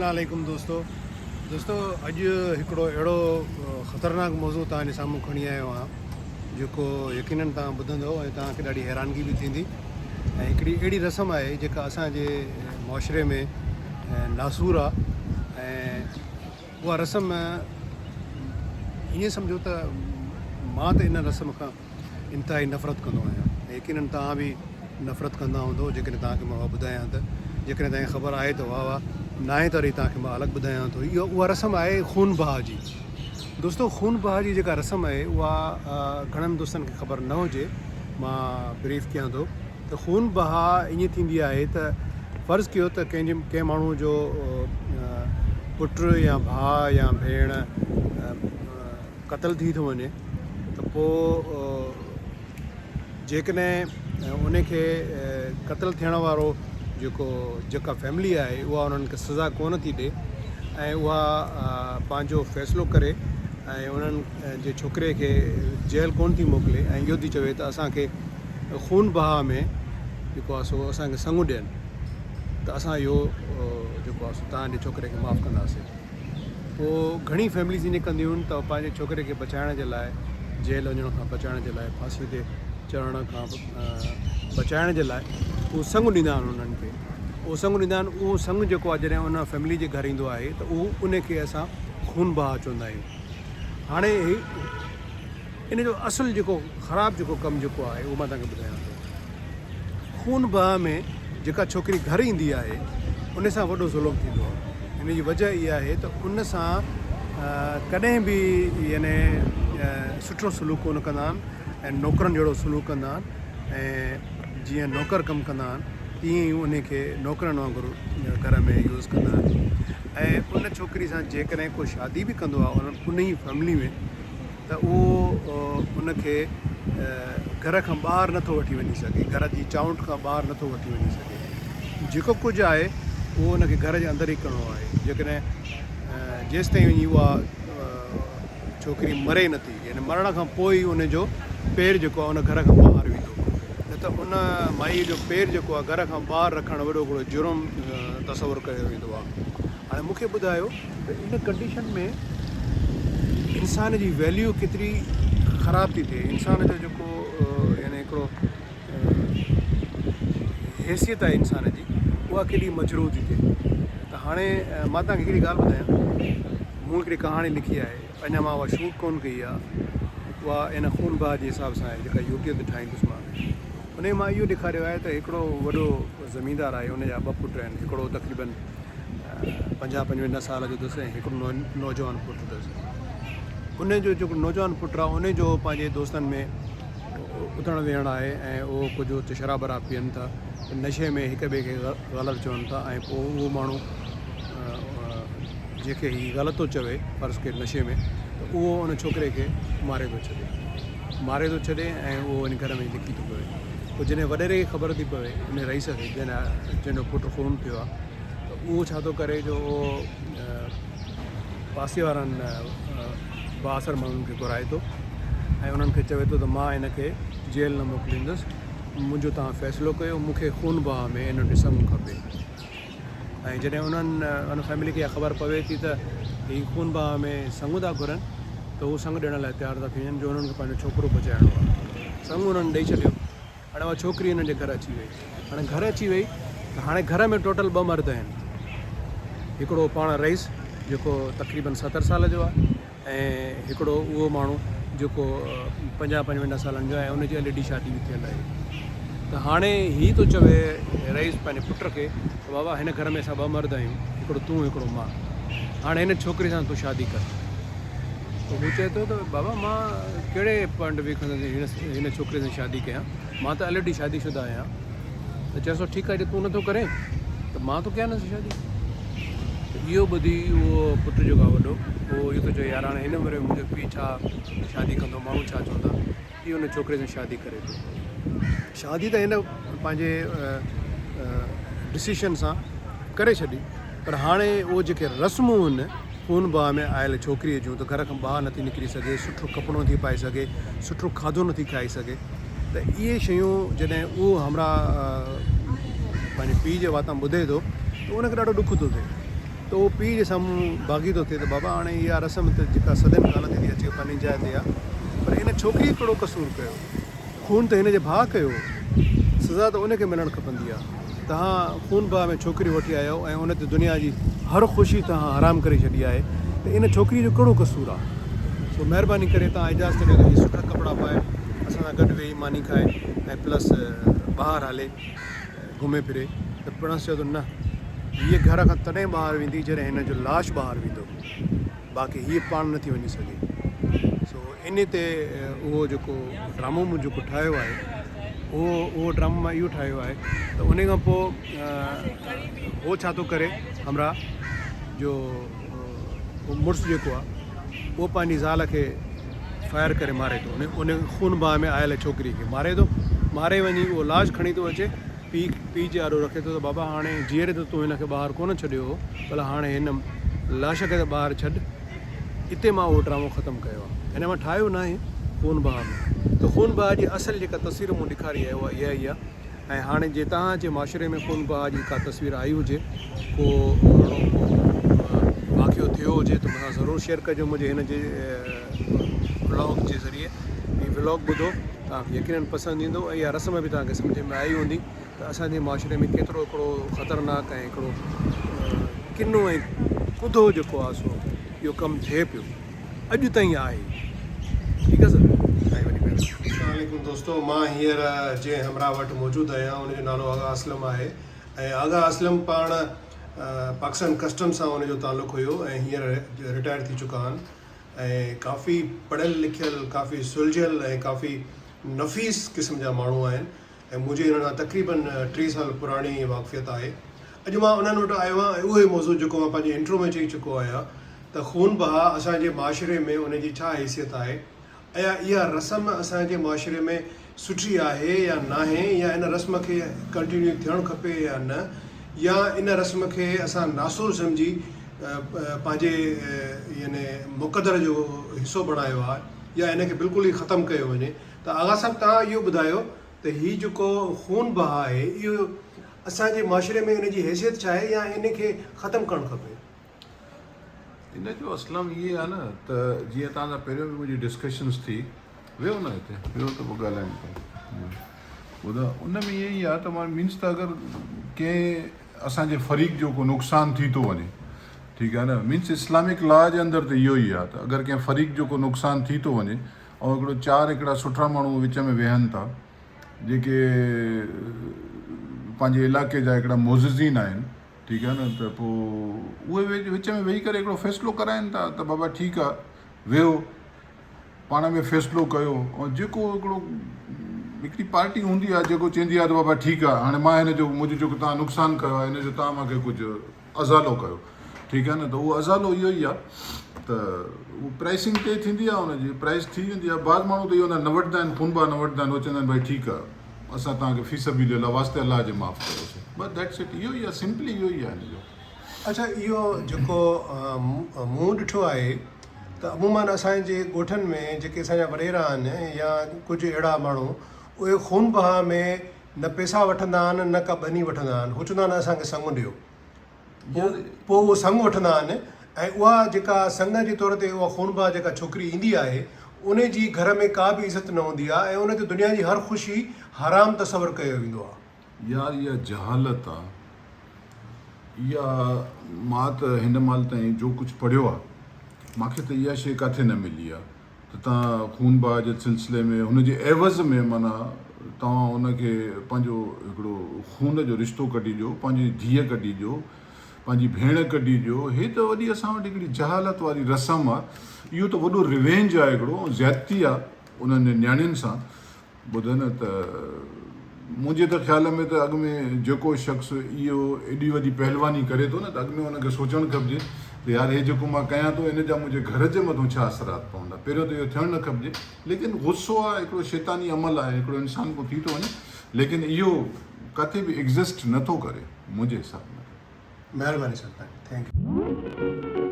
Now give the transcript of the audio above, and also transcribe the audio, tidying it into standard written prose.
السلام عليڪم دوستو دوستو اڄ هڪڙو اهڙو خطرناڪ موضوع توهان جي سامهون کڻي آيو آهيان جيڪو يقينن توهان ٻڌندو ۽ توهان کي ڏاڍي حيرانگي به ٿيندي ۽ هڪڙي اهڙي رسم آهي جيڪا اسان جي معاشري ۾ ناسور آهي ۽ اها رسم ائين سمجهو ته مان ته ان رسم کان انتهائي نفرت ڪندو آهيان ۽ يقينن توهان به نفرت ڪندا هوندو جيڪڏهن توهان کي مان اها ٻڌايان ته جيڪڏهن توهان کي خبر آهي ته واهه واهه ناهي ته وري توهان کي مان الڳ ٻڌايان ٿو اهو اها رسم آهي خون بها جي دوستو خون بها جي جيڪا رسم آهي اها گهڻن دوستن کي خبر نه هجي مان بريف ڪيان ٿو ته خون بها ائين ٿيندي آهي ته فرض ڪيو ته ڪنهن جي ڪنهن ماڻهو جو پٽ يا ڀاء يا ڀيڻ قتل ٿي ٿو وڃي ته پوء جيڪڏهن ان کي قتل ٿيڻ وارو جيڪو جيڪا فيملي آهي اها انهن کي سزا ڪونه ٿي ڏي ۽ اها پنهنجو فيصلو ڪري ۽ انهن جي ڇوڪري کي جيل ڪونه ٿي موڪلي ۽ اهو ٿي چوي ته اسان کي خون بها ۾ جيڪو آهي سو اسان کي سڱ ڏين ته اسان اهو جيڪو آهي سو توهان جي ڇوڪري کي معاف ڪنداسين. پوء گهڻي فيمليز ائين ڪنديون آهن ته پنهنجي ڇوڪري کي بچائڻ جي لاء جيل وڃڻ کان بچائڻ جي لاء ڦاسي تي چڙهڻ کان بچائڻ جي لاء اهو سڱ ڏيندا آهن انهن کي اهو سڱ ڏيندا آهن اهو سڱ جيڪو آهي جڏهن ان فيملي جي گهر ايندو آهي ته اهو ان کي اسان خون بها چوندا آهيون هاڻي ان جو اصل جيڪو خراب جيڪو ڪم جيڪو آهي اهو مان توهان کي ٻڌايان ٿو. خون بها ۾ جيڪا ڇوڪري گهر ايندي آهي ان سان وڏو ظلم ٿيندو آهي. ان جي وجه اها آهي ته ان سان ڪڏهن به يعني سٺو سلوڪ ڪونه ڪندا آهن ۽ نوڪرن جهڙو سلوڪ ڪندا آهن ۽ جيئن نوڪر ڪم ڪندا آهن تيئن ئي ان کي نوڪرن وانگر گهر ۾ يوز ڪندا آهن ۽ ان ڇوڪري سان جيڪڏهن ڪو شادي به ڪندو آهي ان ئي فيملي ۾ ته اهو ان کي گهر کان ٻاهر نٿو وٺي وڃي سگهي، گهر جي چانئٺ کان ٻاهر نٿو وٺي وڃي سگهي. جيڪو ڪجهه آهي اهو ان کي گهر جي اندر ئي ڪرڻو آهي. جيڪڏهن جيستائين وڃي اها ڇوڪري مري نٿي يعني مرڻ کان پوء ئي ان جو پير جيڪو آهي ان گهر کان ٻاهر ويندو نه ته ان مائيء جو پير جيڪو آهي گهر کان ٻاهر رکڻ وڏو هڪڙو جرم تصور ڪيو ويندو آهي. هاڻي مون کي ٻڌايو ته ان ڪنڊيشن ۾ انسان جي ويليو ڪيتري خراب ٿي ٿئي انسان جو جيڪو يعني هڪڙو حيثيت آهي انسان جي اها ڪيڏي مجروح ٿي ٿئي ته هاڻي مان توهان کي هڪڙي ڳالهه ٻڌايان مون هڪڙي ڪهاڻي لکي آهي اڃا مان اها شوٽ ڪونه ڪئي آهي اها ان خون بها جي حساب سان آهي جيڪا يوٽيوب تي ٺاهيندس مان ان ۾ مان اهو ڏيکاريو آهي ته هڪڙو وڏو زميندار آهي ان جا ٻه پٽ آهن هڪڙو تقريبن پنجاهه پنجونجاهه سال جو اٿس ۽ هڪڙو نوجوان پٽ اٿس ان جو جيڪو نوجوان پٽ آهي ان جو پنهنجي دوستن ۾ اٿڻ ويهڻ آهي ۽ اهو ڪجهه اتي شراب وراب پيئن ٿا نشي ۾ هڪ ٻئي کي غلط چون ٿا ۽ پوء اهو ماڻهو جنهن کي هي غلط ٿو چوي فرض ڪر نشي ۾ ته اهو ان ڇوڪري کي ماري ٿو ڇڏي ماري ٿو ڇڏي ۽ اهو وڃي گهر ۾ لڪي ٿو پوي پوء جڏهن وڏيري کي خبر ٿي پوي ان رئيس کي جنهن جو پٽ خون ٿيو آهي ته اهو ڇا ٿو ڪري جو اهو پاسي وارن بااثر ماڻهن کي گهرائي ٿو ۽ انهن کي چوي ٿو ته مان هن کي جيل نه موڪليندس منهنجو توهان فيصلو ڪيو مون کي خون بها ۾ هن جو سڱ کپي ۽ جڏهن انهن ان فيملي کي اها خبر پوي ٿي ته هي خون بها ۾ سڱ ٿا گهرن ته هو سڱ ڏيڻ لاء تيار ٿا ٿي وڃن جو انهن کي پنهنجو ڇوڪرو بچائڻو آهي سڱ انهن ڏئي ڇڏيو هاڻي اها ڇوڪري انهن جي گهر اچي وئي هاڻي گهر اچي وئي ته هاڻي گهر ۾ ٽوٽل ٻه مرد آهن هڪڙو پاڻ رئيس جيڪو تقريبن ستر سال جو آهي ۽ هڪڙو اهو ماڻهو جيڪو پنجاهه پنجونجاهه سالن جو آهي ۽ ان جي الريڊي شادي به ٿيل آهي ته هاڻي هي ٿو چوي رئيس پنهنجي پٽ کي ته بابا هن گهر ۾ اسان ٻه مرد آهيون هڪڙو تون هڪڙو مان هاڻي هن ڇوڪري سان تون شادي ڪر ته هو چئي ٿو ته بابا مان ڪهڙي پوائنٽ ويو کان هن ڇوڪري سان شادي ڪيان مان ته الريڊي شادي شده آهيان ته چئي ٿو ٺيڪ آهي جي تون نٿو ڪرين ته مان ٿو ڪيان هن سان شادي ته اهو ٻڌي اهو پٽ جيڪو آهي وڏو اهو اهو ٿو چئي يار هاڻي هن عمر ۾ منهنجو پيء ڇا شادي ڪندو ماڻهو ڇا چوندا اهو ان ڇوڪري سان شادي ڪري ٿو شادي ته هن پنهنجي ڊسيشن سان ڪري ڇڏي پر هاڻي اهو جيڪي رسمون هن خون بها ۾ آيل ڇوڪريء جون ته گهر کان ٻاهر نٿي نڪري سگهي، سٺو ڪپڙو نٿي پائي سگهي، سٺو کاڌو نٿي کائي سگهي ته اهي شيون جڏهن اهو همراهه پنهنجي پيء جي واتان ٻڌي ٿو ته ان کي ڏاڍو ڏک ٿو ٿئي. ته اهو پيء جي سامهون باغي ٿو ٿئي ته بابا هاڻي اها رسم ته جيڪا صدين کان هلندي ٿي اچي اها پنهنجي جاء تي آهي پر ان ڇوڪريء ڪهڙو قصور ڪيو؟ خون ته هن جي ڀاء ڪيو هو، سزا ته ان کي ملڻ کپندي آهي. توهان خون بها ۾ ڇوڪري وٺي آيا آهيو ۽ ان تي دنيا جي هر خوشي توهان حرام ڪري ڇڏي آهي ته ان ڇوڪريء جو ڪهڙو قصور آهي؟ سو مهرباني ڪري توهان اجازت ڏيو ته هي سٺا ڪپڙا پائي اسان سان گڏ ويهي ماني کائي ۽ پلس ٻاهر هلي. گهمي ڦري ته پڻس چيو ته نه هيء گهر کان تڏهن ٻاهر ويندي جڏهن هن جو لاش ٻاهر ويندو باقي هيء پاڻ نٿي وڃي سگهي. سو انهي تي اهو جيڪو ڊرامو مون جيڪو ٺاهيو آهي اهو اهو ڊرامو مان اهو ٺاهيو آهي ته انهي کان پوء هو ڇا ٿو ڪري همراهه جو مڙس جيڪو آهي اهو پنهنجي زال کي فائر ڪري ماري ٿو ان خون باهه ۾ آيل ڇوڪري کي ماري ٿو ماري وڃي اهو لاش کڻي ٿو اچي پيء پيء جي آڏو رکي ٿو ته بابا هاڻي جيئري ته تون هن کي ٻاهر ڪونه ڇڏيو هو ڀلا هاڻي هن لاش کي ته ٻاهر ڇڏ اتي مان اهو ڊرامو ختم ڪيو آهي هن مان ٺاهيو ناهي خون باهه ۾ ته خون باهه جي اصل جيڪا تصوير مون ڏيکاري آهي اها اها ئي آهي ۽ هاڻي جي توهان جي معاشري ۾ خون بها جي ڪا تصوير آئي هجي، ڪو اهڙو ڪو واقعو ٿيو هجي ته مون سان ضرور شيئر ڪجو منهنجي هن جي ولاگ جي ذريعي. هي ولاگ ٻڌو توهان کي يقينن پسند ايندو ۽ اها رسم به توهان کي سمجهه ۾ آئي هوندي ته اسان جي معاشري ۾ ڪيترو هڪڙو خطرناڪ ۽ هڪڙو ڪنو ۽ ڪڌو جيڪو آهي سو اهو ڪم ٿئي پيو. اڄ تائين آهي. ٺيڪ آ سر سائين وڏي مهرباني. السلام عليڪم دوستو مان هينئر جنهن همراهه وٽ موجود آهيان ان جو نالو آغا اسلم آهي ۽ آغا اسلم پاڻ پاڪستان ڪسٽم سان ان جو تعلق هيو ۽ هينئر رٽائر ٿي چڪا آهن ۽ ڪافي پڙهيل لکيل ڪافي سلجهيل ۽ ڪافي نفيس قسم جا ماڻهو آهن ۽ منهنجي انهن سان تقريبن 30 سال پراڻي واقفيت آهي. اڄ مان انهن وٽ آيو آهيان ۽ اهو ئي موضوع جيڪو مان پنهنجي انٽرو ۾ چئي چڪو آهيان ته خون بها اسان جي معاشري ۾ ان جي ڇا حيثيت آهي؟ ايا اها رسم اسان جي معاشري ۾ سٺي آهي يا ناهي يا ان رسم کي ڪنٽينيو ٿيڻ کپي يا نه يا ان رسم کي اسان ناسور سمجهي پنهنجي يعني مقدر جو حصو بڻايو آهي يا ان کي بلڪل ئي ختم ڪيو وڃي ته آغا صاحب توهان اهو ٻڌايو ته هي جيڪو خون بها آهي اهو اسان جي معاشري ۾ ان جي حيثيت ڇا آهي يا ان کي ختم ڪرڻ کپي؟ ان جو اسلم اهي آهي نه ته جيئن توهان سان پهريون به منهنجي ڊسڪشنس ٿي ويو نه هتي ويو ته پوء ڳالهايون ٿا ٻڌا ان ۾ ائين ئي آهي ته مان مينس ته اگر ڪنهن اسان جي فريق جو ڪو نقصان ٿي ٿو وڃي ٺيڪ آهي نه مينس اسلامڪ لا جي اندر ته اهو ئي آهي ته اگر ڪنهن فريق جو ڪو نقصان ٿي ٿو وڃي ۽ هڪڙو چار هڪڙا سٺا ماڻهو وچ ۾ ويهن ٿا جيڪي پنهنجي علائقي جا هڪڙا معززين آهن ٺيڪ آهي نه ته پوء اهي وچ ۾ ويهي ڪري هڪڙو فيصلو ڪرائن ٿا ته بابا ٺيڪ آهي ويهو پاڻ ۾ فيصلو ڪيو ۽ جيڪو هڪڙو هڪڙي پارٽي هوندي آهي جيڪو چوندي آهي ته بابا ٺيڪ آهي هاڻي مان هن جو منهنجو جيڪو توهان نقصان ڪيو آهي هن جو توهان مونکي ڪجهه ازالو ڪيو ٺيڪ آهي نه ته اهو ازالو اهو ئي آهي ته اهو پرائسنگ طئي ٿيندي آهي ان جي پرائس ٿي ويندي آهي بعض ماڻهو ته اهو نه وٺندا آهن خون با نه وٺندا آهن اهو چوندا آهن ڀائي ٺيڪ آهي اسان توهان کي في سبيل الله واسطي الله جي معاف ڪيوسي بس that's it اهو ئي آهي سمپلي اهو ئي آهي ان جو. اڇا اهو جيڪو مون ڏٺو آهي ته عموماً اسان جي ڳوٺن ۾ جيڪي اسان جا وڏيرا آهن يا ڪجهه اهڙا ماڻهو اهي خون بها ۾ نه پئسا وٺندا آهن نه ڪا ٻني وٺندا آهن هو چوندا آهن اسان کي سڱ ڏيو پوء اهو سڱ وٺندا آهن ۽ اها جيڪا سڱ جي طور تي اها خون بها جيڪا ڇوڪري ايندي آهي ان جي گهر ۾ ڪا به عزت نه هوندي آهي ۽ ان تي دنيا جي هر خوشي حرام تصور ڪيو ويندو آهي. يار اها جهالت آ اها مان ته هن مهل تائين جو ڪجهه پڙهيو آ مانکي ته اها شي ڪاٿي نه ملي آ ته توهان خون بها جي سلسلي ۾ هن جي عيوض ۾ معنيٰ توهان ان کي پنهنجو هڪڙو خون جو رشتو ڪڍي ڏيو، پنهنجي ڌيء ڪڍي ڏيو، پنهنجي ڀيڻ ڪڍي ڏيو، هي ته وڏي اسان وٽ هڪڙي جهالت واري رسم آ، اهو ته وڏو ريوينج آ هڪڙو ۽ زيادتي آ انهن نياڻين سان. ٻڌ نه ته منهنجي ته خيال ۾ ته اڳ ۾ جيڪو شخص اهو ايڏي وڏي پهلواني ڪري ٿو نه ته اڳ ۾ ان کي سوچڻ کپجي ته يار هي جيڪو مان ڪيان ٿو ان جا منهنجي گهر جي مٿون ڇا اثرات پوندا پهريون ته اهو ٿيڻ نه کپجي ليڪن غصو آهي هڪڙو شيطاني عمل آهي هڪڙو انسان کان ٿي ٿو وڃي ليڪن اهو ڪٿي به ايگزسٽ نه ٿو ڪري منهنجي حساب ۾ مهرباني سر thank you.